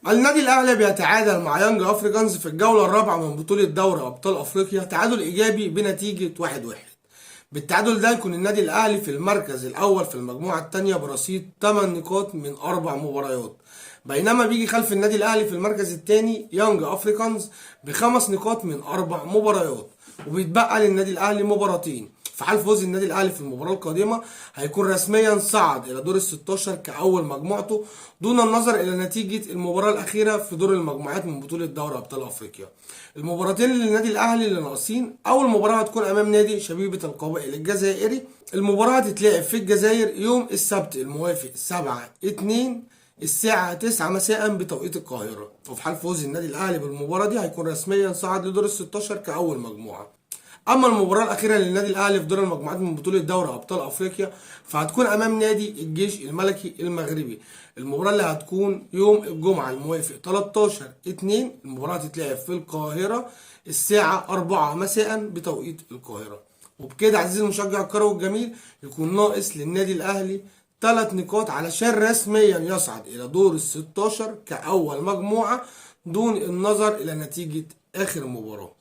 النادي الاهلي بيتعادل مع يانج افريكانز في الجولة الرابعة من بطوله دوري ابطال افريقيا تعادل ايجابي بنتيجة 1-1. بالتعادل ده يكون النادي الاهلي في المركز الاول في المجموعة الثانية برصيد 8 نقاط من 4 مباريات، بينما بيجي خلف النادي الاهلي في المركز الثاني يانج افريكانز ب5 نقاط من 4 مباريات، وبيتبقى للنادي الاهلي مباراتين. في حال فوز النادي الاهلي في المباراة القادمة هيكون رسميا صعد الى دور ال 16 كاول مجموعته، دون النظر الى نتيجة المباراة الاخيرة في دور المجموعات من بطوله دوري ابطال افريقيا. المباراتين للنادي الاهلي اللي ناقصين، اول مباراة هتكون امام نادي شبيبة القبائل الجزائري، المباراة هتتلعب في الجزائر يوم السبت الموافق 7/2 الساعة 9 مساء بتوقيت القاهرة. وفي حال فوز النادي الاهلي بالمباراة دي هيكون رسميا صعد لدور ال 16 كاول مجموعة. اما المباراة الاخيرة للنادي الاهلي في دور المجموعات من بطوله دوري ابطال افريقيا فهتكون امام نادي الجيش الملكي المغربي، المباراة اللي هتكون يوم الجمعة الموافق 13/2، المباراة هتتلعب في القاهرة الساعة 4 مساء بتوقيت القاهرة. وبكده عزيزي المشجع الكروي الجميل يكون ناقص للنادي الاهلي 3 نقاط علشان رسميا يصعد الى دور ال 16 كاول مجموعة، دون النظر الى نتيجة اخر مباراة.